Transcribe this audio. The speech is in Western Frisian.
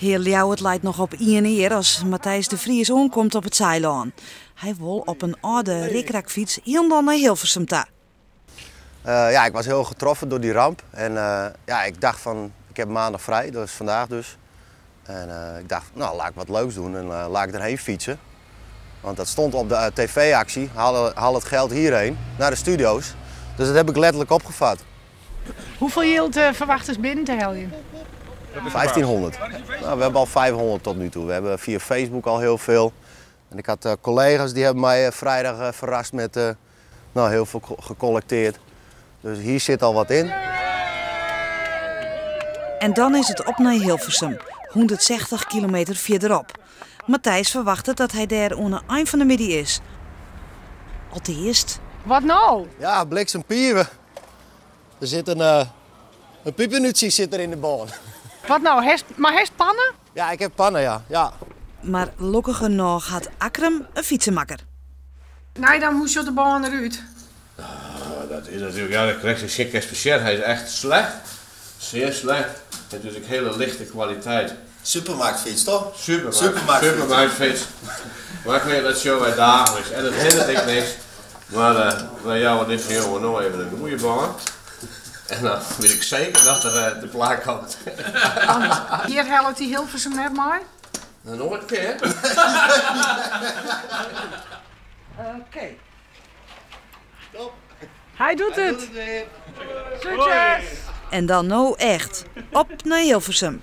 Heal Ljouwert leit noch op ien ear as Matthijs de Vries oankomt op it Saailân. Hy wol op in âlde rikrakfyts hielendal nei Hilversum ta. Ja, ik was heel getroffen door die ramp. En ja, ik dacht van, ik heb maandag vrij, dat is vandaag dus. En ik dacht, nou, laat ik wat leuks doen en laat ik erheen fietsen. Want dat stond op de tv-actie, haal het geld hierheen, naar de studio's. Dus dat heb ik letterlijk opgevat. Hoefolle jild ferwachtest binnen te heljen? 1500. Nou, we hebben al 500 tot nu toe. We hebben via Facebook al heel veel. En ik had collega's die hebben mij vrijdag verrast met nou, heel veel gecollecteerd. Dus hier zit al wat in. En dan is it op nei Hilversum, 160 kilometer fierderop. Matthijs ferwachtet dat hy dêr oan 'e ein fan de middei is. Alteast. Wat no? Ja, bliksempipen. Der sit in pipernútsje sit der yn de bân. Wat no? Mar hast panne? Ja, ik ha panne, ja. Ja. Mar lokkigernôch hat Akkrum in fytsemakker. Nee, dan hoe sjocht de bân derút? Ah, dat is natuerlik, ja, dat krijg je zeker speciaal. Hy is echt slecht. Zeer slecht. Het is ook hele lichte kwaliteit. Supermarktfiets, toch? Supermarkt, Supermarktfiets. Supermarktfiets. Maar ik weet, dat sjogge wy daagliks. En dat hinderet ek niks. Mar wy jouwe dizze jongen no even in goede bân. En dan weet ik zeker dat er de plaat komt. Want hjir hellet dy Hilversum net mei? Nou, nooit een keer. Oké. Hy docht it. Sukses! En dan no echt. Op nei Hilversum.